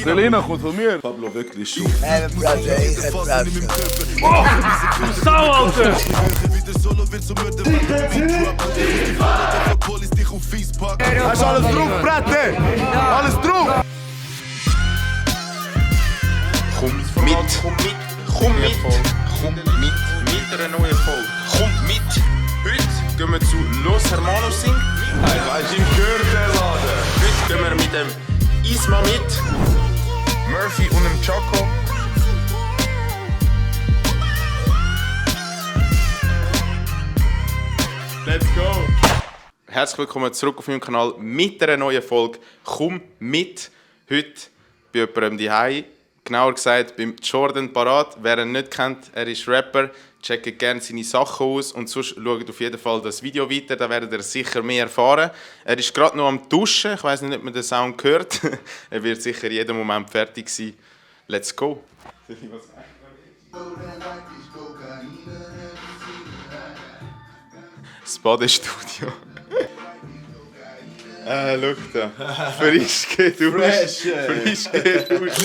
Selena kommt von mir. Pablo wirklich schon. Bruder, ich hab Bruder. Sau, Alter! Hast du alles drauf, Brette? Alles drauf! Komm mit einer neuen Folge. Komm mit! Heute gehen wir zu Los Hermanos Sing. Hey, weißt du, im Gehörladen. Heute gehen wir mit dem Isma mit, Murphy und dem Choco. Let's go! Herzlich willkommen zurück auf meinem Kanal mit einer neuen Folge. Komm mit! Heute bei jemandem daheim. Genauer gesagt beim Jordan parat. Wer ihn nicht kennt, er ist Rapper. Checkt gerne seine Sachen aus und sonst schaut auf jeden Fall das Video weiter, da werdet ihr sicher mehr erfahren. Er ist gerade noch am Duschen, ich weiß nicht, ob man den Sound hört. Er wird sicher jeden Moment fertig sein. Let's go! Das Badestudio. Schau da. Frisch geduscht. Frisch geduscht.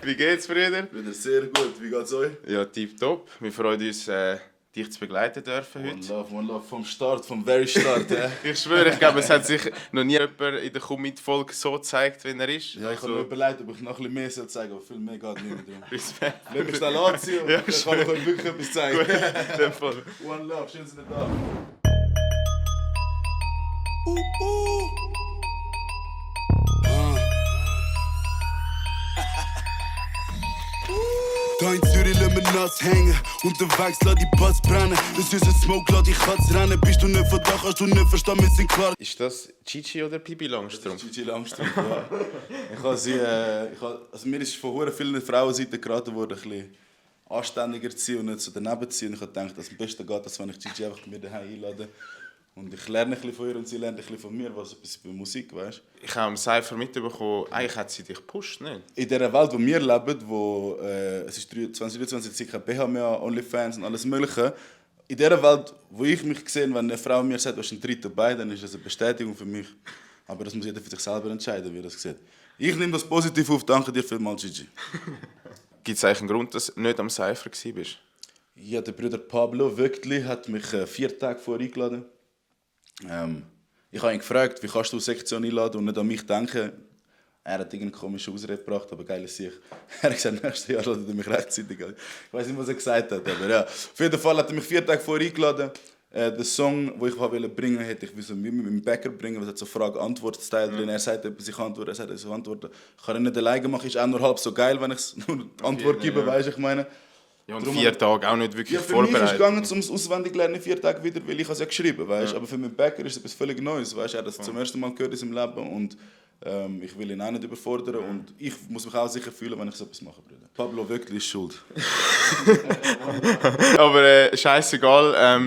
Wie geht's, Brüder? Wieder sehr gut. Wie geht's euch? Ja, tipptopp. Wir freuen uns, dich zu begleiten dürfen heute. One love vom Start, vom very Start. Ich schwöre, ich glaube, es hat sich noch nie jemand in der Komm-mit-Folge so gezeigt, wie er ist. Ja, ich habe mir überlegt, ob ich noch ein bisschen mehr zeigen soll, aber viel mehr geht nicht mehr drum. Respekt. Lass mich schnell anziehen und dann kann ich euch wirklich etwas zeigen. In dem Fall. One love, schön, dass ihr da. Da in Zürich lassen wir nass hängen, unterwegs lass die Bass brennen. Das ist ein Smoke, lass die Katze rennen. Bist du nicht von da, kannst du nicht verstehen, wir sind klar. Ist das Gigi oder Pippi Langstrumpf? Gigi Langstrumpf, ja. Also mir ist von vielen Frauenseiten geraten worden, ein bisschen anständiger zu sein und nicht so daneben zu sein. Und ich habe gedacht, dass am besten geht, dass wenn ich Gigi einfach bei mir daheim einlade. Und ich lerne ein bisschen von ihr und sie lernt ein bisschen von mir, was etwas bei Musik, weißt. Ich habe am Cypher mitbekommen, eigentlich hat sie dich gepusht, nicht? In dieser Welt, wo wir leben, wo es ist 2023, kein BH mehr, OnlyFans und alles Mögliche. In dieser Welt, wo ich mich sehe, wenn eine Frau mir sagt, du hast einen Tritt dabei, dann ist das eine Bestätigung für mich. Aber das muss jeder für sich selber entscheiden, wie er das sieht. Ich nehme das positiv auf, danke dir vielmals, Gigi. Gibt es eigentlich einen Grund, dass du nicht am Cypher warst? Ja, der Bruder Pablo wirklich hat mich 4 Tage vorher eingeladen. Ich habe ihn gefragt, wie kannst du eine Sektion einladen und nicht an mich denken. Er hat irgendeine komische Ausrede gebracht, aber geil ist sich. Er hat gesagt, nächstes Jahr ladet er mich rechtzeitig ein. Ich weiß nicht, was er gesagt hat, aber ja. Auf jeden Fall hat er mich 4 Tage vorher eingeladen. Den Song, den ich bringen wollte, hätte ich wie mit meinem Bäcker bringen, weil es hat so Frage-Antwort-Style drin. Er sagt etwas, ich antworte, er sagt etwas, ich antworte. Ich kann ihn nicht alleine machen, ist auch nur halb so geil, wenn ich nur die Antwort gebe, ja. Weißt, ich meine. Ja, und 4 Tage auch nicht wirklich vorbereitet. Für mich ist es gegangen, zum Auswendiglernen 4 Tage wieder, weil ich es ja geschrieben, weißt. Ja. Aber für meinen Bäcker ist es etwas völlig Neues, weißt. Er hat das zum ersten Mal gehört in seinem Leben und ich will ihn auch nicht überfordern und ich muss mich auch sicher fühlen, wenn ich so etwas mache, Bruder. Pablo wirklich ist schuld. Aber scheißegal,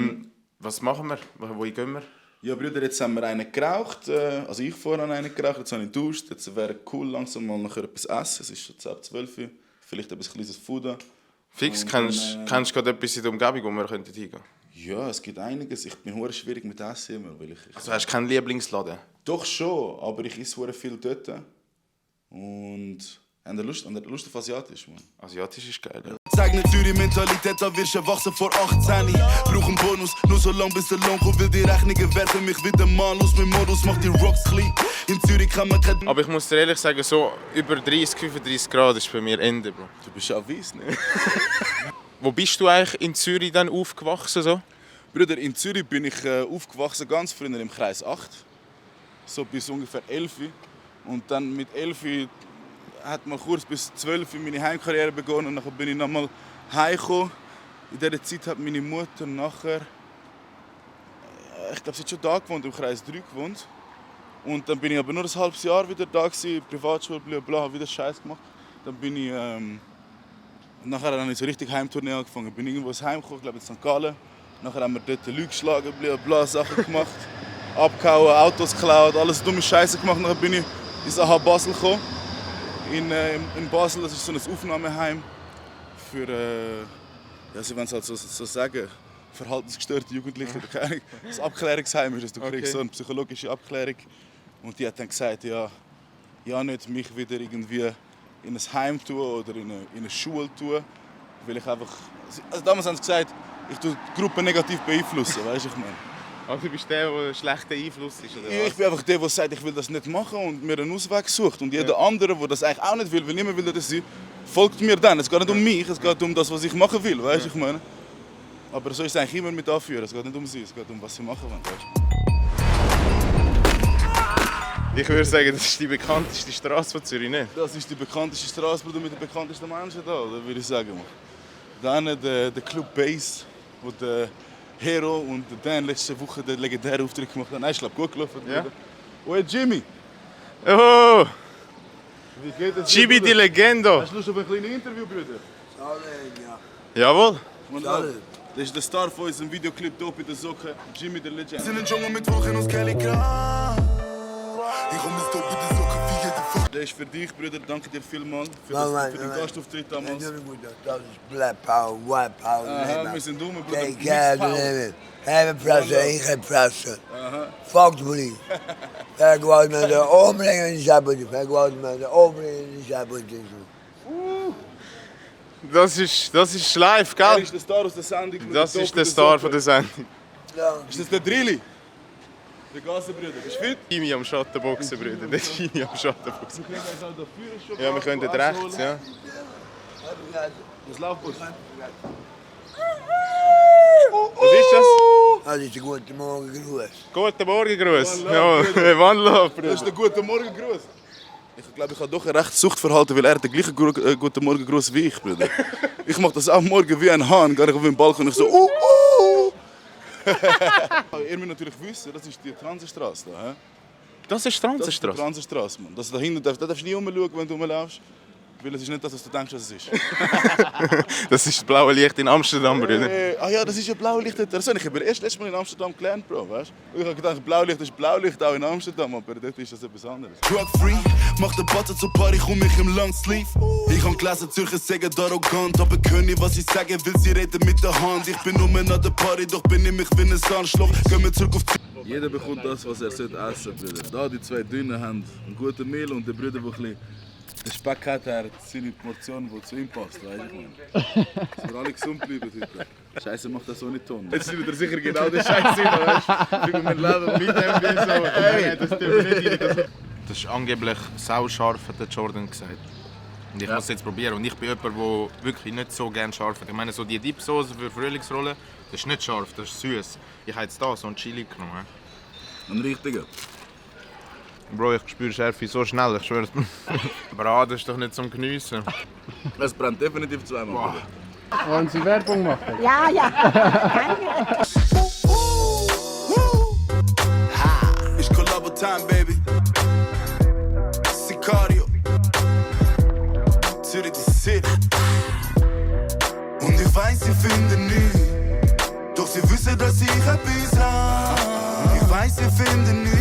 was machen wir? Wo gehen wir? Ja, Brüder, jetzt haben wir einen geraucht, also ich vorher einen geraucht, jetzt habe ich geduscht, jetzt wäre cool langsam mal nachher etwas essen, es ist schon 10:12 Uhr, vielleicht etwas kleines Food. Fix, kennst du gerade etwas in der Umgebung, wo wir hingehen könnten? Ja, es gibt einiges. Ich bin hure schwierig mit Essen immer, weil ich also hast du keinen Lieblingsladen? Doch schon, aber ich esse hure viel dort. Und an der Lust auf Asiatisch, Mann. Asiatisch ist geil, ja. Zeig ne Zürich-Mentalität, da wirst du erwachsen vor 18. Brauch einen Bonus, nur so lang bis der Lohn kommt, will die Rechnungen werten mich wieder mal aus. Mein Modus macht die Rocks klein. In Zürich kann man kein... Aber ich muss dir ehrlich sagen, so über 30, 35 Grad ist bei mir Ende, Bro. Du bist auch weiss, ne? Wo bist du eigentlich in Zürich dann aufgewachsen, so? Bruder, in Zürich bin ich aufgewachsen, ganz früher im Kreis 8. So bis ungefähr 11. Und dann mit 11 hat mal kurz bis 12 meine Heimkarriere begonnen und dann bin ich nochmal heimgekommen. In dieser Zeit hat meine Mutter nachher, ich glaube, sie hat schon da gewohnt, im Kreis 3 gewohnt. Und dann bin ich aber nur ein halbes Jahr wieder da gewesen, Privatschule, bla, habe wieder Scheiß gemacht. Dann bin ich, nachher habe ich so richtig Heimtournee angefangen. Bin irgendwo heimgekommen, ich glaube in St. Gallen. Nachher haben wir dort Leute geschlagen, bla, Sachen gemacht, abgehauen, Autos geklaut, alles dumme Scheiße gemacht. Nachher bin ich ins AHA Basel gekommen. In Basel, das ist so ein Aufnahmeheim für, ja, sie wollen es halt so sagen, verhaltensgestörte Jugendliche, keine Ahnung, das Abklärungsheim ist es. Du kriegst so eine psychologische Abklärung. Und die hat dann gesagt, ja nicht mich wieder irgendwie in ein Heim tun oder in eine Schule tun, weil ich einfach... Also damals haben sie gesagt, ich tue die Gruppe negativ beeinflussen, weißt du, ich meine. Also du bist der einen schlechten Einfluss ist, oder Ich bin einfach der, der sagt, ich will das nicht machen und mir einen Ausweg sucht. Und jeder andere, der das eigentlich auch nicht will, weil niemand will das sein, folgt mir dann. Es geht nicht um mich, es geht um das, was ich machen will, weißt du, ich meine. Aber so ist es eigentlich immer mit Anführen. Es geht nicht um sie, es geht um was sie machen wollen, weißt du. Ich würde sagen, das ist die bekannteste Straße von Zürich, nicht? Das ist die bekannteste Straße, mit den bekanntesten Menschen da, oder würde ich sagen. Dann der Club Base, wo der Hero und der Dan letzte Woche den legendären Auftritt gemacht haben. Nein, ich glaube, gut gelaufen. Ja. Oh, Jimmy, Oh, wie geht es dir, Jimmy die Bruder? Legendo. Hast du Lust auf ein kleines Interview, Bruder? Jawohl. Das ist der Star von unserem Videoclip «Dope in der Socke», Jimmy the Legend. Sind im Dschungel mit Wochen aus Kelly-Kran. Ich komm mit Dope in die Socke wie jede Woche. Der ist für dich, Bruder. Danke dir vielmals für den Gastauftritt damals. Dat is Black Power, White Power. Aha, wir sind dumm, Bruder. Kijk, Niks kijk, fout. Geen prassen, geen prassen. Fuck the police. Ik wou met de ombrengen in Zabotie. Ik wou met de ombrengen in Zabotie. Das ist live, Er gell? ist der Star aus der Sendung. mit Das Dope ist in der der Star Socke. von der Sendung. Ist das der Drilli? Der Gassenbrüder. Bist du fit? Jimmy am Schattenboxen, Brüder. Der Jimmy am Schattenboxen. Ja, wir können dort rechts, ja. Das Laufbus. Was ist das? Dat is de goede morgen groes. Guten Morgen, Gruß. One Ja, love, Brüder. One Love, Das ist Brüder. der Guten Morgen Gruß. Ich glaube, ich habe doch ein recht Suchtverhalten, weil er hat den gleichen Guten Morgen Gruß wie ich, Bruder. Ich mache das auch morgen wie ein Hahn. Gehe ich auf den Balkon und ich so Ihr müsst natürlich wissen, das ist die Transenstraße da. He? Das ist Das ist die Transenstraße. Transenstraße, Mann. Das da hinten darfst du nie rumschauen, wenn du rumlaufst. Weil es ist nicht das, was du denkst, was es ist. Das ist das blaue Licht in Amsterdam, Brüder. Ja, das ist ja Blaulicht. Ich habe erst letztes Mal in Amsterdam gelernt, Bro. Weißt? Ich habe gedacht, Blaulicht ist Blaulicht auch in Amsterdam, aber dort ist das etwas anderes. Drug-free, mach den Batzen zur Party, komm mich im Longsleeve. Ich hab gelesen, Zürcher sagen arrogant, aber können was ich sage, will sie reden mit der Hand. Ich bin nur an der Party, doch bin ich mich wie ein Sandschloch. Gehen wir zurück auf die... Jeder bekommt das, was er sollte essen, Brüder. Da die zwei Dünnen haben einen guten Mehl und der Bruder, der ein bisschen den Speck hat, er hat seine Portion, die zu ihm passt. Weißt du? Dass wir alle gesund bleiben heute. Scheiße, macht das so nicht Ton. Jetzt sind wir sicher genau der Scheiße, weißt du? Ich will mein Leben mitnehmen, wie so. Hey, das tun wir nicht rein. Das ist angeblich sauscharf, hat der Jordan gesagt. Und ich muss es jetzt probieren. Und ich bin jemand, der wirklich nicht so gerne scharf hat. Ich meine, so die Dipsauce für Frühlingsrollen, das ist nicht scharf, das ist süß. Ich habe jetzt da so einen Chili genommen. Ein richtiger. Bro, ich spüre Schärfe so schnell, ich schwöre. Bro, das ist doch nicht zum Geniessen. Es brennt definitiv zweimal. Bruder. Wollen Sie Werbung machen? Ja, ja. Ich Collabo Time, Baby. Sicario. Zürich die City. Und ich weiß, sie finden nichts. Doch sie wissen, dass ich etwas habe. Und ich weiß, sie finden nichts.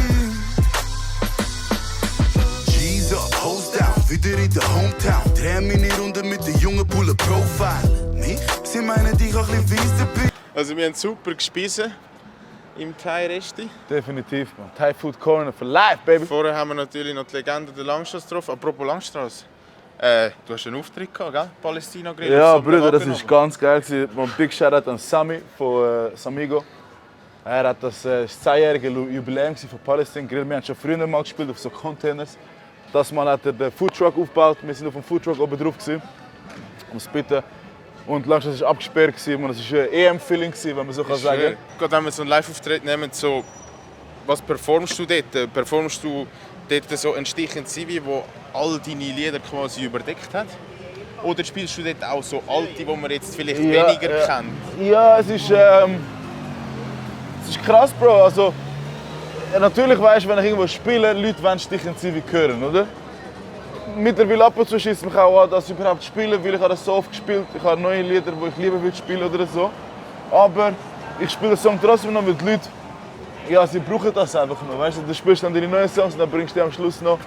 G's up, hoes down, wieder in der Hometown. Dreh meine Runde mit den jungen Bullen Profile. Mich? Sie meinen, ich auch ein bisschen weiss, bin. Also wir haben super gespeisen im Thai-Resti. Definitiv, man. Thai Food Corner for life, baby. Vorher haben wir natürlich noch die Legende der Langstrasse getroffen. Apropos Langstrasse. Du hast einen Auftritt gehabt, gell? Palästina Grill. Ja, So Bruder, das abgenommen. ist ganz geil. Ein Big Shoutout an Sami von Samigo. Er hat das 10-jährige Jubiläum von Palästina Grill. Wir haben schon früher mal gespielt auf so Containers. Das Mal hat er den Foodtruck aufgebaut. Wir sind auf dem Foodtruck oben drauf gewesen, um zu bitten. Und Langstrasse war abgesperrt und es war ein EM-Feeling, wenn man so kann sagen. Schön. Gerade wenn wir so einen Live-Auftritt nehmen, so, was performst du dort? Performst du dort so einen Stich in Zivi, der all deine Lieder quasi überdeckt hat? Oder spielst du dort auch so alte, die man jetzt vielleicht weniger kennt? Ja, es ist krass, Bro. Also, natürlich weißt du, wenn ich irgendwo spiele, Leute wollen Stich in Zivi hören, oder? Mittlerweile ab und zu schießt mich auch an, das überhaupt zu spielen, weil ich habe das so oft gespielt. Ich habe neue Lieder, die ich lieber spielen oder so. Aber ich spiele den Song trotzdem noch, weil die Leute, ja, sie brauchen das einfach noch. Weißt du, du spielst dann deine neuen Songs und dann bringst du die am Schluss noch.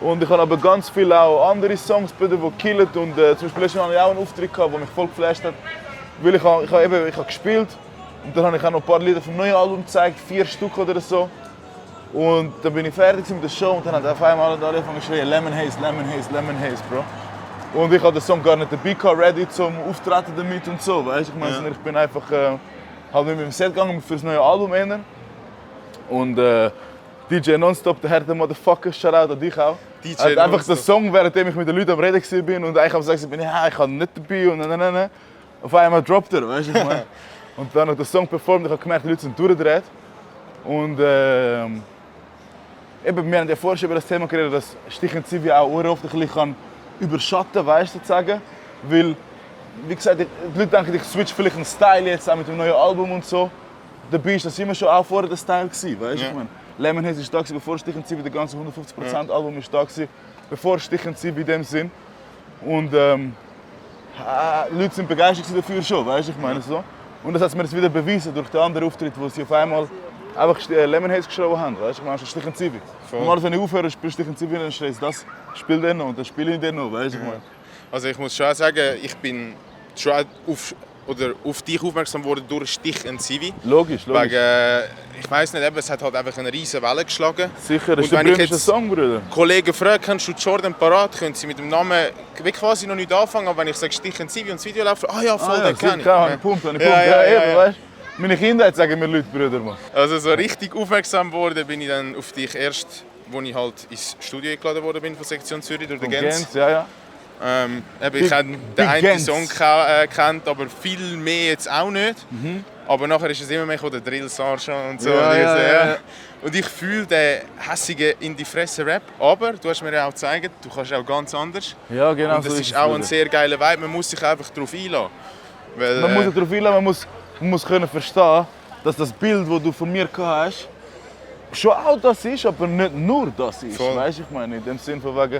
Und ich habe aber ganz viele auch andere Songs, die killen. Und zum Beispiel habe ich auch einen Auftritt gehabt, der mich voll geflasht hat. Weil ich habe gespielt Und dann habe ich auch noch ein paar Lieder vom neuen Album gezeigt, 4 Stück oder so. Und dann bin ich fertig mit der Show und dann hat auf einmal alle angefangen zu schreien, Lemon Haze, Lemon Haze, Lemon Haze, Bro. Und ich hatte den Song gar nicht dabei gehabt, ready zum Auftreten damit und so, weißt du? Ich bin einfach halt mit meinem Set gegangen für das neue Album ändern. Und DJ Nonstop, der härte Motherfucker, Shoutout an dich auch. DJ hat einfach Nonstop. den Song, währenddem ich mit den Leuten am Reden war und eigentlich am Sagen bin, ja, ich habe nicht dabei und nein. Auf einmal droppt er, weißt du? Und dann habe ich den Song performt, ich habe gemerkt, die Leute sind durchgedreht. Und eben, wir haben ja vorher schon über das Thema geredet, dass Stich und Zivi auch oft ein bisschen überschatten kann, weißt du, sozusagen. Weil, wie gesagt, die Leute denken, ich switch vielleicht einen Style jetzt auch mit dem neuen Album und so. Dabei war das immer schon auch vorher der Style, weißt du? Ja. Ich meine, Lemon Haze war da, bevor Stich und Zivi, das ganze 150% Album war da, bevor Stich und Zivi in dem Sinn. Und Leute sind begeistert dafür schon, weißt du, ich meine so. Und das hat mir jetzt wieder bewiesen durch den anderen Auftritt, wo sie auf einmal einfach Lemon Haze geschrieben haben, weißt du, ich meine, Stich und Zivi. Normalerweise, wenn ich aufhöre, spiele Stich und Zivi, dann schreie ich, das spiel den noch und dann spiele ich den noch, weißt du, ich meine. Also ich muss schon sagen, ich bin schon auf dich aufmerksam geworden durch Stich und Zivi. Logisch. Wegen, ich weiss nicht, es hat halt einfach eine riesen Welle geschlagen. Sicher, das Und ist der wenn ich berühmteste jetzt Song, Bruder. Kollegen fragen, kennst du Jordan Parat, können sie mit dem Namen wie quasi noch nicht anfangen, aber wenn ich sage Stich und Zivi und das Video läuft, ah ja, voll, den kenne ich. Habe ich gepumpt. Ja, Eben, weißt du. Meine Kindheit sagen mir Leute, Brüder, Mann. Also so richtig aufmerksam geworden bin ich dann auf dich erst, als ich halt ins Studio eingeladen worden bin von Sektion Zürich durch den Von Gens. Gens, ja. Ich habe den Big einen Gens. Song kennt, aber viel mehr jetzt auch nicht. Aber nachher ist es immer mehr der Drill Sergeant und so. Ja, und, ja. Und ich fühle den hässigen in die Fresse Rap, aber du hast mir ja auch gezeigt, du kannst auch ganz anders. Ja, genau Und das so ist es, auch ein Bruder. sehr geiler Vibe, man muss sich einfach darauf einlassen. Weil, Man muss sich darauf einlassen, man muss können verstehen, dass das Bild, das du von mir gehabt hast, schon auch das ist, aber nicht nur das ist. Voll. Weißt du, ich meine, in dem Sinn von wegen,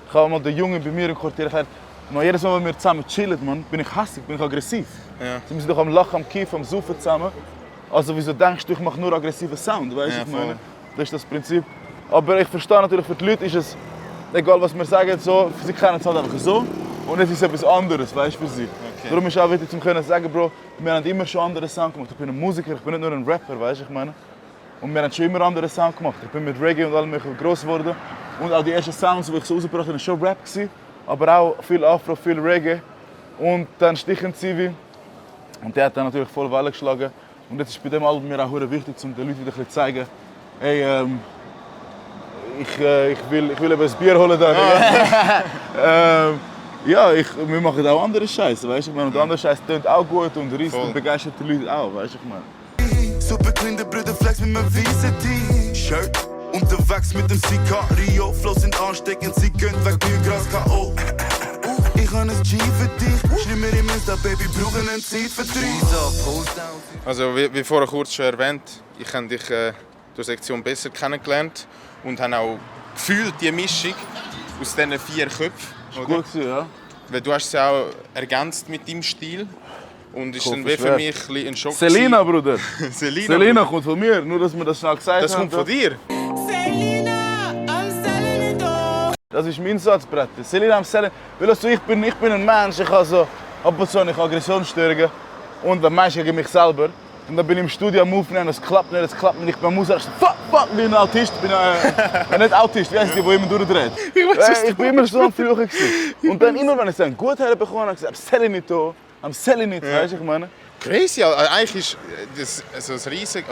ich habe mal den Jungen bei mir im Quartier erklärt, man, jedes Mal, wenn wir zusammen chillen, man, bin ich hässlich, bin ich aggressiv. Ja. Sie sind doch am Lachen, am Kiffen, am Saufen zusammen. Also wieso denkst du, ich mache nur aggressiven Sound, weißt du, Ja, ich meine? voll. Das ist das Prinzip. Aber ich verstehe natürlich, für die Leute ist es, egal was wir sagen, so, sie kennen es halt einfach so. Und es ist etwas anderes, weißt du, für sie. Okay. Darum ist es auch wichtig, zu können sagen, Bro, wir haben immer schon andere Sound gemacht. Ich bin ein Musiker, ich bin nicht nur ein Rapper, weißt du, ich meine. Und wir haben schon immer andere Sound gemacht. Ich bin mit Reggae und allem möglichen gross geworden. Und auch die ersten Sounds, die ich so rausgebracht habe, waren schon Rap gewesen, aber auch viel Afro, viel Reggae. Und dann Stich und Zivi. Und der hat dann natürlich voll Welle geschlagen. Und jetzt ist bei dem Album mir auch sehr wichtig, um den Leuten wieder ein bisschen zu zeigen, hey, ich will eben ein Bier holen da. Ja, wir machen auch andere Scheiße, weißt du? Ich meine, und andere Scheiße tönt auch gut und reißt Voll. und begeistert die Leute auch, weißt du? Ich meine. Super clean, der Brüder Flex mit meinem weißen T-Shirt. Unterwegs mit dem Sicario. Flows sind ansteckend, sie gönnt weg wie Gras K.O. Ich habe ein G für dich. Schreib mir im Insta, Baby, brauchen einen Zeitvertrieb. Also wie vorher kurz schon erwähnt, ich habe dich durch Sektion besser kennengelernt und habe auch gefühlt die Mischung aus diesen 4 Köpfen. Oder? Gut gewesen, ja. Weil du hast es auch ergänzt mit deinem Stil und ist Ich dann hoffe, wie es für wär. mich ein bisschen ein Schock. Selina, Bruder. gewesen. Selina. Selina kommt von mir, nur dass wir das schnell gesagt Das haben. kommt von dir. Das ist mein Satz, Brett. Selina am Selling. Weil also, ich bin ein Mensch, ich habe so ab und zu eine Aggressionsstörungen. Und wenn Menschen gegen mich selber. Und dann bin ich im Studio am Aufnehmen, es klappt nicht. Ich bin Musik, fuck, ich bin ein Autist. Ich bin nicht Autist, wie heißt die, der immer durchdreht? Ich bin immer so am Fluchen. Und dann immer, wenn ich es gut herbekomme, habe ich gesagt, I'm selling it, weißt du, ich meine? Crazy, also eigentlich ist das ein riesen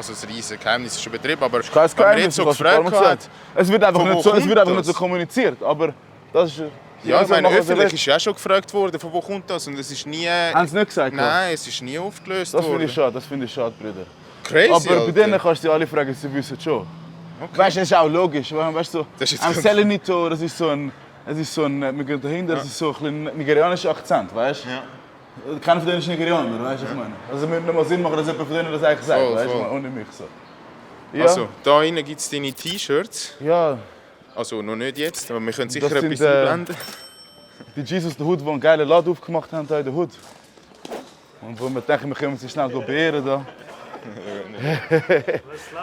Geheimnis ist schon betrieben, aber Kein wenn man Geheimnis, jetzt so du hast ein paar Mal gefragt gesagt. Es wird einfach von wo nicht so, es wird kommt einfach nicht so das? kommuniziert, aber das ist... ja, ich so meine, machen, was ihr öffentlich wollt. ist ja auch schon gefragt worden, von wo kommt das und es ist nie... Haben sie nicht gesagt? Nein, es ist nie aufgelöst Das worden. finde ich schade, Brüder. Crazy, Aber bei Alter. denen kannst du sie alle fragen, sie wissen schon. Weißt du, das ist auch logisch. Weißt du, Das ist am jetzt- Selenito, das ist so ein, wir gehen dahinter, das ist so ein bisschen nigerianischer Akzent, weißt du? Ja. Keiner von denen ist Nigerianer, weißt du, ich meine. Also es würde nicht mal Sinn machen, dass jemand von denen das eigentlich sagt, Voll, weißt du, voll. ohne mich so. Ja, Also, da innen gibt es deine T-Shirts. ja, Also noch nicht jetzt, aber wir können sicher Das sind, etwas einblenden. die Jesus the Hood, die einen geilen Laden aufgemacht haben hier in der Hood. Und wo wir denken, wir können sie schnell beehren da.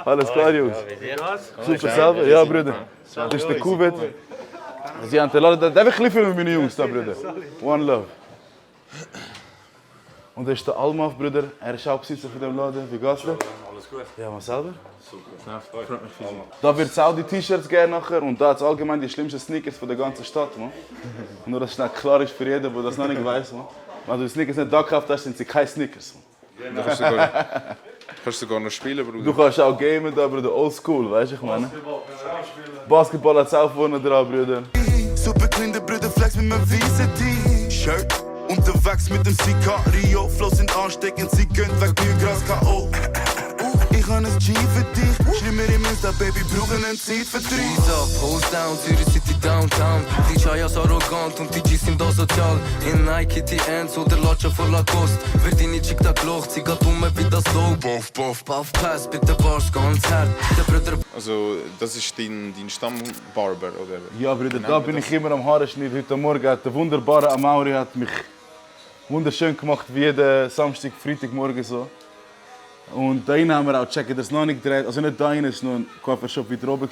Alles klar, Jungs. Super selber? Ja, Bruder. Das ist der Kuwait. Sie haben den Laden, darf ich ein bisschen filmen, meine Jungs da, Bruder? One love. Und das ist der Almaf, Bruder. Er ist auch Besitzer von dem Laden. Wie geht's dir? Alles gut. Ja, mal selber. Super. Freut mich viel. Da wird es auch die T-Shirts geben nachher. Und da hat es allgemein die schlimmsten Sneakers von der ganzen Stadt, man. Nur, dass es schnell klar ist für jeden, der das noch nicht weiss, man. Wenn du die Sneakers nicht da gekauft hast, sind sie keine Sneakers, man. Du kannst sogar noch spielen, Bruder. Du kannst auch gamen, da, Bruder. Oldschool, weißt du, ich meine. Basketball hat es auch vorne dran, Bruder. Super clean, der Bruder flex mit meinem weißen T-Shirt. Unterwegs mit dem Sicario. Flows sind ansteckend, sie gönnt weg wie Gras K.O. Ich habe ein G für dich. Schreib mir im Insta, Baby, brauchen einen Zeitvertrieb. Ease up, hold down, Zürich City Downtown. Die Chayas arrogant und die G's sind asozial. In Nike, TNs oder Latscha von Lacoste. Wird deine Chick da gelocht, sie geht wie das Low. Buff, buff, buff, pass, bitte Bars, ganz hart. Der Bruder... Also, das ist dein Stammbarber, oder? Ja, Bruder, da bin ich immer am Haare schneiden. Heute Morgen hat der wunderbare Amaury hat mich wunderschön gemacht, wie jeden Samstag, Freitagmorgen so. Und da haben wir auch gecheckt, dass noch nicht gedreht. Also nicht da rein, es war noch ein Coiffeurshop weiter oben.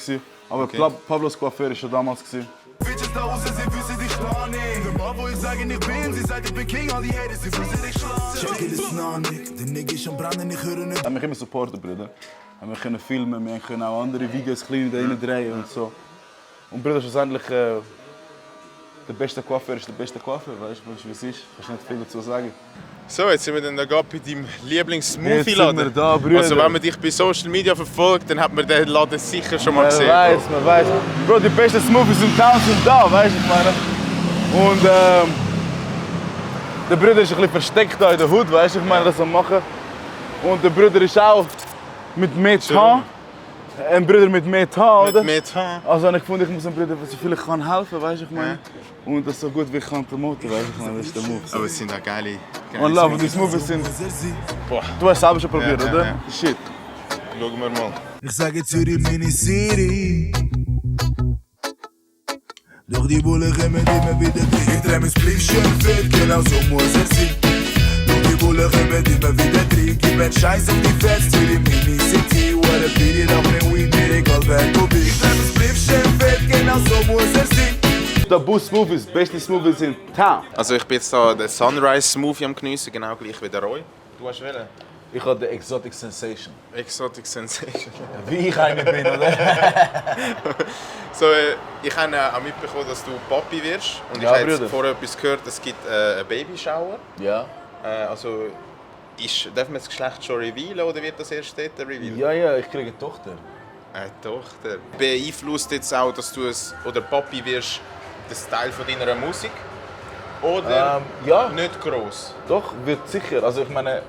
Aber Okay. Pablos Coiffeur war schon damals. Bitches da außen, sie wissen dich klar nicht. Der Mann, wo ich sage, ich bin, sie sagt, ich bin King. All die Haters, sie wissen dich klar nicht. Check it, it's noch nicht. Der Nigga ist am Brennen, ich höre nicht. Wir haben mich immer supportet, Bruder. Wir können filmen, wir können auch andere Videos klein da rein drehen und so. Und Bruder, schlussendlich, der beste Coiffeur ist der beste Coiffeur, weißt du, wie es ist. Kannst nicht viel dazu sagen. So, jetzt sind wir dann da gerade bei deinem Jetzt Lieblings-Smoothie-Laden. sind wir da, Brüder. Also, wenn man dich bei Social Media verfolgt, dann hat man den Laden sicher schon mal gesehen. Man weiß. Bro, die besten Smoothies im Town sind da, weißt du, ich meine. Und der Bruder ist ein bisschen versteckt da in der Hut, weißt du, ich meine, das am machen. Und der Bruder ist auch mit mehr Haar. Ein Bruder mit mehr Haar, oder? Mit Also habe ich gefunden, ich muss einem Bruder, was ich vielleicht kann helfen, weißt du, ich meine. Und das so gut wie ich kann promoten, weißt du, ich meine, das ist der Move. Aber es sind auch geile Und aber die Smoothies sind... Boah, Du hast selber schon probiert, Ja, oder? ja. Shit. schauen wir mal. Ich sage Zürich, meine City. Doch die Bulle kommen immer wieder drin. Ich dreh mein Spliff schön fett, genau so muss er sein. Doch die Bulle kommen immer wieder drin. Gib einen Scheiß auf die Fans, Zürich, meine City. What a pity, doch mein Weed, mir egal wer du bist. Ich dreh mein Spliff schön fett, genau so muss er sein. Der Bus Smoothies, beste Smoothies in Town. Also, ich bin jetzt da den Sunrise-Smoothie am geniessen, genau gleich wie der Roy. Du hast wählen? Ich habe den Exotic Sensation. Exotic Sensation. Wie ich einer bin, oder? So, ich habe auch mitbekommen, dass du Papi wirst. Und Ja, ich habe jetzt Bruder. vorher etwas gehört, es gibt einen Babyshower. Ja. Also, darf man das Geschlecht schon revealen oder wird das erst dort revealed? Ja, ich kriege eine Tochter. Eine Tochter. Beeinflusst jetzt auch, dass du oder Papi wirst, den Style von deiner Musik? Oder Ja, nicht gross? doch, wird sicher. Also ich meine,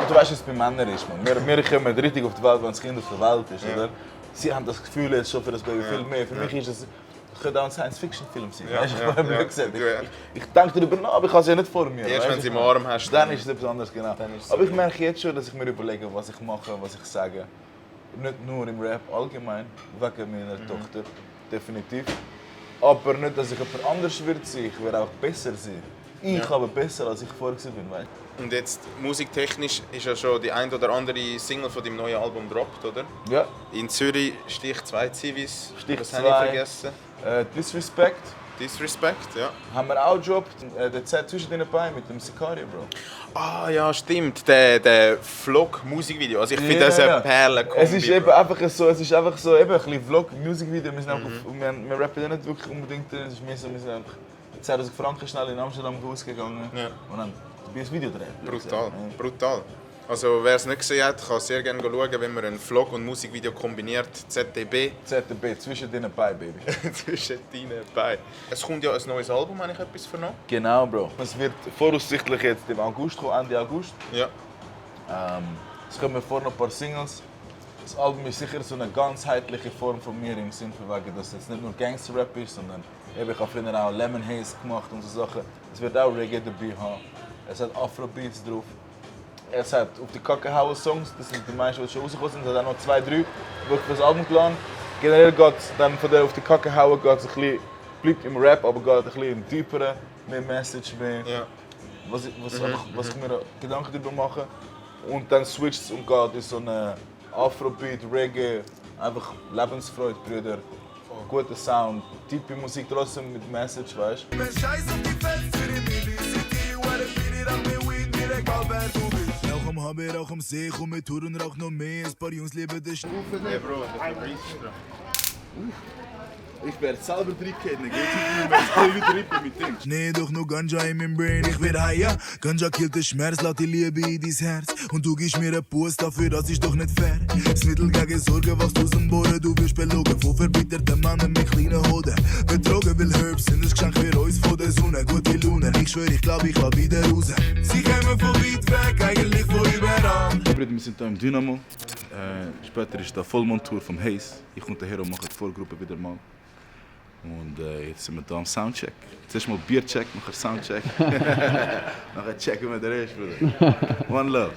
du weißt, wie es bei Männern ist. Man. Wir kommen richtig auf die Welt, wenn das Kind auf der Welt ist. Ja. Oder? Sie haben das Gefühl jetzt schon für das Baby viel mehr. Für mich ist es, könnte auch ein Science-Fiction-Film sein. Ja, Weißt du, ja, ich meine, ja. blöd gesagt. Ja. Ich denke darüber nach, aber ich habe sie ja nicht vor mir. Erst weißt wenn du, sie ich im meine. Arm hast, Dann ist es etwas anderes, genau. Dann ist es Aber ich merke jetzt schon, dass ich mir überlege, was ich mache, was ich sage. Nicht nur im Rap, allgemein, wegen meiner Tochter, definitiv. Aber nicht, dass ich jemand anders wird sein, ich werde auch besser sein. Ich aber besser, als ich vorher bin, weißt du? Und jetzt musiktechnisch ist ja schon die ein oder andere Single von deinem neuen Album gedroppt, oder? Ja, In Zürich Stich 2 Zivis. Stich das habe ich 2. vergessen. Disrespect Disrespect, ja. haben wir auch gedroppt. Der Z zwischen den Beinen mit dem Sicario, Bro. Ah ja, stimmt. Der Vlog-Musikvideo. Also ich finde das eine Perlenkombi. Es ist eben einfach so, eben ein bisschen Vlog-Musikvideo. Wir, sind einfach wir rappen ja nicht wirklich unbedingt. Es ist mehr so, wir sind einfach 10'000 Franken schnell in Amsterdam ausgegangen Ja. und dann ein Video drehen. Brutal, brutal. Also wer es nicht gesehen hat, kann sehr gerne schauen, wenn man ein Vlog und Musikvideo kombiniert. ZDB ZDB, zwischen den Beinen, Baby. zwischen deinen Beinen. Es kommt ja ein neues Album, habe ich etwas vernommen. Genau, Bro. Es wird voraussichtlich jetzt im August kommen, Ende August. Ja. Es kommen vor noch ein paar Singles. Das Album ist sicher so eine ganzheitliche Form von mir im Sinne von wegen, dass es jetzt nicht nur Gangster-Rap ist, sondern eben, ich habe früher auch Lemon Haze gemacht und so Sachen. Es wird auch Reggae dabei haben. Es hat Afrobeats drauf. Es hat auf die Kacke hauen Songs, das sind die meisten, die schon rausgekommen sind. Es hat auch noch 2, 3 wirklich für das Album geladen. Generell geht es dann von der auf die Kacke hauen, geht es ein bisschen, bleibt im Rap, aber geht ein bisschen im tieferen, mehr Message, mehr. Ja. Was ich mir Gedanken darüber mache. Und dann switcht es und geht in so eine Afrobeat, Reggae, einfach Lebensfreude, Brüder. Guter Sound, tiefe Musik, trotzdem mit Message, weißt du? Scheiß auf die Fans, Zürich, meine City. What a pity, doch mein Weed, mir egal wer du bist. Rauch am HB, Rauch am See, komm mit Tour und rauch noch mehr. Ein paar Jungs lieben den Stufen. Hey Bro, der Fabrice ist dran. Ich werde selber drin kennen, geht es nicht alle wieder rippen mit dem. Schnee doch noch Ganja in meinem Brain, ich werd high, ja. Ganja killt den Schmerz, lass die Liebe in dein Herz. Und du gibst mir einen Puss dafür, das ist doch nicht fair. Das Mittel gegen Sorge, was du aus dem Boden, du bist belogen. Von verbitterten Männern mit kleinen Hoden. Betrogen will Herbs, sind ein Geschenk für uns von der Sonne. Gute Laune, ich schwör, ich glaub, ich kann wieder raus. Sie kommen von weit weg, eigentlich von überall. Wir sind hier im Dynamo. Später ist da Vollmontur vom Hayes. Ich und der Hero machen die Vorgruppe wieder mal. Und jetzt sind wir hier am Soundcheck. Zuerst mal Biercheck, nachher Soundcheck. Nachher checken wir den Rest, Bruder. One love.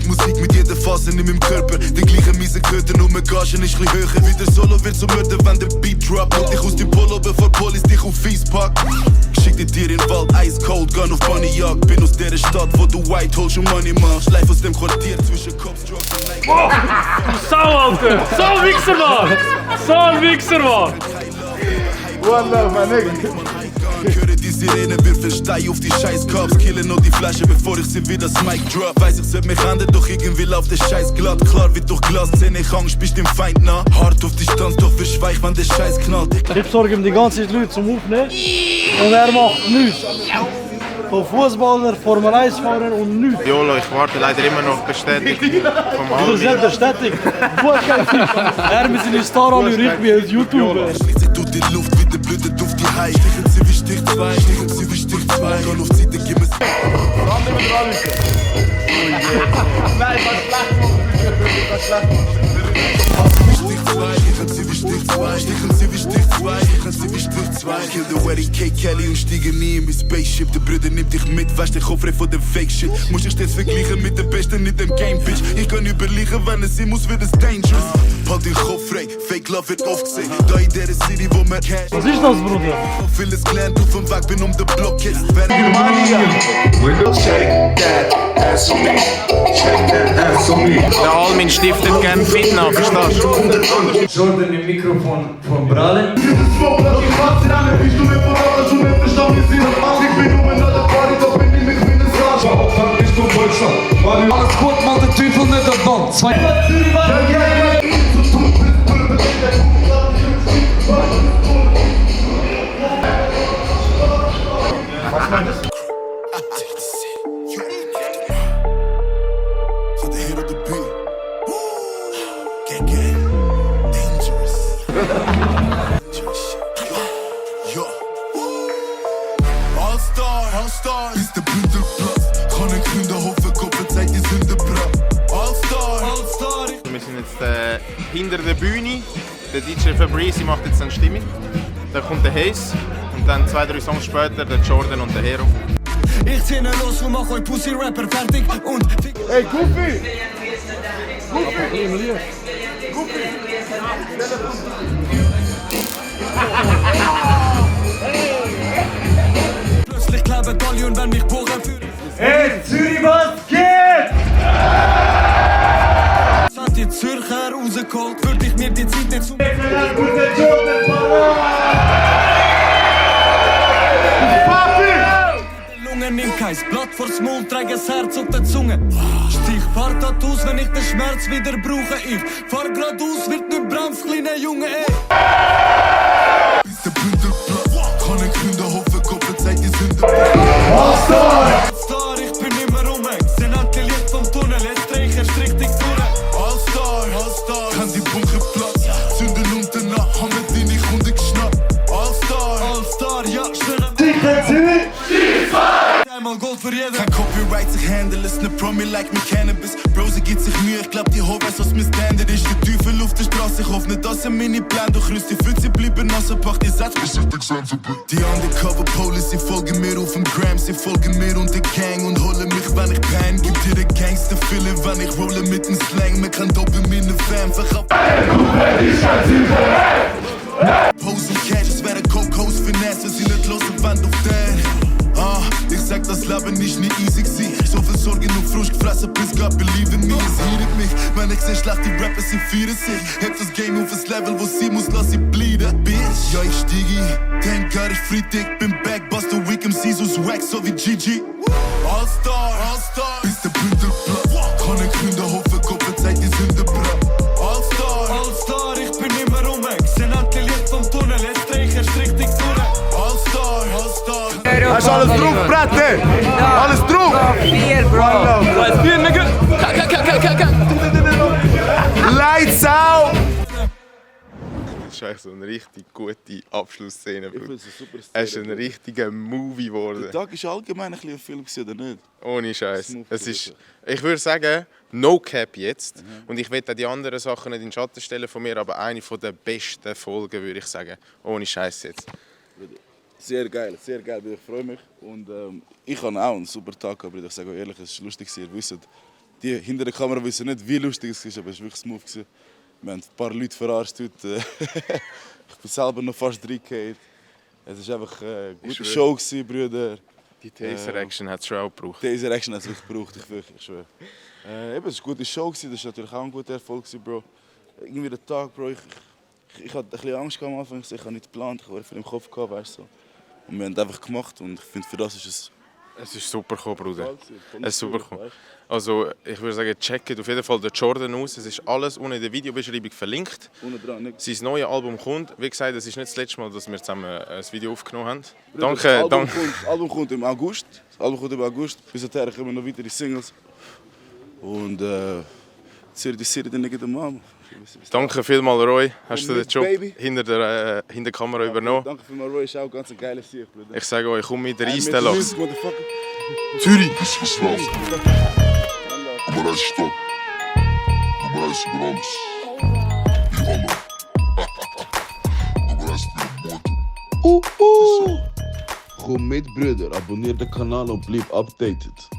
Musik mit jeder Phase in meinem Körper. Die gleichen miesen Köter, nur mit Gagen ist ein bisschen höher. Wieder Solo wird zum Mörder, wenn der Beat droppt. Und dich aus dem Polo, bevor Police dich auf Fies packt. Schick dir in den Wald, ice cold, gun auf Bunnyjagd. Bin aus der Stadt, wo du White holst und Money machst. Live aus dem Quartier zwischen Cops, Drugs und Nike. Oh, du Sau, Alter! So ein Wichser, Mann! So ein Wichser, Mann! One love, my nigga. Höre die Sirene, wirf Stein auf die scheiß Cops. Killen noch die Flasche, bevor ich sie wieder das Mic drop. Weiss, ich sollte mich ändern, doch irgendwie läuft der Scheiß glatt. Klar wie durch Glas, Zähne ich Angst, bist dem Feind nah. Hart auf Distanz, doch verschweig, wenn der Scheiß knallt. Ich besorge ihm die ganze Zeit Leute zum Aufnehmen und er macht nichts. Von Fußballer, Formel 1-Fahrer und nichts. Jolo, ich warte leider immer noch Bestätigung vom Du Alvin. selbst bestätigt. Er mit seinen Star-Allüren, ich bin als YouTuber. Schließt sich durch die Luft wie der blöde Duft die Hai. Stichen sie wie Stich 2, stichen sie wie Stich 2. Roll auf Seite, gib es. Nein, was schlecht. Stich 2, stichen sie wie Stich 2. Stichen sie wie Stich 2, stichen sie wie Stich 2. Kill the wedding cake, Kelly und stiege nie in mein Spaceship. Der Bruder nimmt dich mit, wasch dich auf von dem Fake Shit. Muss ich stets vergleichen mit dem Besten in dem Game, Bitch. Ich kann überliegen, wenn es sein muss, wird es dangerous. Halt den Kopf frei, Fake Love wird oft gesehen. Da in der City, wo man Cash. Was ist das, Bruder? Vieles gelernt, auf dem Weg bin den Block jetzt. Wenn Der Almin stiftet gern Fitna, verstehst du? Jordan im Mikrofon von Brale. Alles gut, mal der Teufel nicht an Wand. For the hit of the beat. Gang, gang. Dangerous. Yo. All-Star. Ist der Bündel kann ich Kinderhofen, Kopf, Zeit, die Sünde bra. All-Star. Wir sind jetzt hinter der Bühne. Der DJ Fabrice macht jetzt eine Stimmung. Dann kommt der Hayes und dann 2-3 Songs später der Jordan und der Hero. Ich zieh los und mach euch Pussy-Rapper fertig und... Hey, Goofy! Plötzlich kleben alle und wenn mich Bogen führen. Hey, Zürich, was geht? Hat die Zürcher rausgeholt, würde ich mir die Zeit nicht zu... Lungen nimmt kein Blatt vors Mund, trage das Herz auf der Zunge. Stich paar Tattoos, wenn ich den Schmerz wieder brauche. Ich fahr geradeaus, wird nicht bremst, kleiner Junge, ey. Ist der Bündelplatz, kann ich Kinderhofen, Kopf, Zeit, die Sünde bra. All-Star, ich bin immer umhängt. Sind Licht vom Tunnel, jetzt dreh ich erst richtig durch. All-Star, kann die Bunker Platz. Zünden unter Nacht, haben wir die nicht Runde geschnappt. All-Star, ja, schöner. Einmal Gold für jeden. Kein Copyright, sich handle, ist ne Promi like me Cannabis. Bro, sie gibt sich Mühe, ich glaub die Ho weiß, was mein Standard ist. Der Teufel auf der Straße, ich hoffe nicht, dass er meine Plan durchrüsst. Die Füße bleiben nass, pack die Satz, bis ich dich Die Undercover Police, sie folgen mir auf dem Gram, sie folgen mir und der Gang und holen mich, wenn ich pan. Gib dir den Gangster-Feeling, wenn ich rolle mit dem Slang. Man kann dope in meine Fan verkaufen. Pose und Cash, es wäre Cocos Finesse, wir sind nicht los und wand auf den. Ich sag, das Leben ist nie easy gewesen. So viel Sorgen und Frust gefressen, bis Gott believe in me. Es hielt mich, wenn ich seh, schlechte Rapper sind feiern sich. Heb das Game auf das Level, wo sie muss, lass sie bleeden. Bitch, ja ich stieg ein, thank God ich Freitag, bin back, bust the week MC, so swag, so wie Gigi. All-Star, bis der Bündel platt. Kann ich Gründe hoffen, Gott verzeiht die Sünde, bra. All-Star, ich bin immer rum, sind endlich Licht vom Tunnel, jetzt dreh ich erst richtig durch. All-Star. Hast du alles drauf, Brette? Alles drauf? 4, Bro. Lights out! Das ist eigentlich so eine richtig gute Abschlussszene. Ich finde es eine super Es ist ein richtiger Movie geworden. Der Tag ist allgemein ein bisschen ein Film gewesen, oder nicht? Ohne Scheiß. Smooth Es ist, ich würde sagen, no cap jetzt. Und ich will auch die anderen Sachen nicht in den Schatten stellen von mir, aber eine der besten Folgen, würde ich sagen. Ohne Scheiß jetzt. Sehr geil, ich freue mich. Und ich habe auch einen super Tag, aber ich sage euch ehrlich, es war lustig. Ihr wisst, die hinter der Kamera wissen nicht, wie lustig es ist, aber es war wirklich smooth. Wir haben ein paar Leute verarscht heute. Ich bin selber noch fast reingefallen. Es war einfach eine gute Show, Brüder. Die Taser-Action hat es schon auch gebraucht. Taser-Action hat es wirklich gebraucht, ich schwöre. Es war eine gute Show, das war natürlich auch ein guter Erfolg, Bro. Irgendwie der Tag, Bro, ich hatte ein bisschen Angst am Anfang, ich habe nicht geplant, ich hatte viel im Kopf, weißt du. Und wir haben es einfach gemacht und ich finde, für das ist es... Es ist super gekommen, Bruder. Es ist super gekommen. Also, ich würde sagen, checkt auf jeden Fall den Jordan aus. Es ist alles unten in der Videobeschreibung verlinkt. Unten dran, nicht? Sein neues Album kommt. Wie gesagt, es ist nicht das letzte Mal, dass wir zusammen ein Video aufgenommen haben. Das Danke. Album kommt im August. Bis dahin kommen noch weitere Singles. Und Siri den nigga Mom. Danke vielmals, Roy. Hast du den mit, Job baby. hinter der Kamera übernommen? Danke vielmals, Roy. Ist auch ganz ein geiler Sieg, Bruder. Ich sage euch, komm mit der Mit Eis-Lachs. Motherfucker. Zürich! Убирай что? Убирай Громс. Ивана. Убирай Спирмоту. Komm mit, Brüder. Abonnier den Kanal und bleib updated.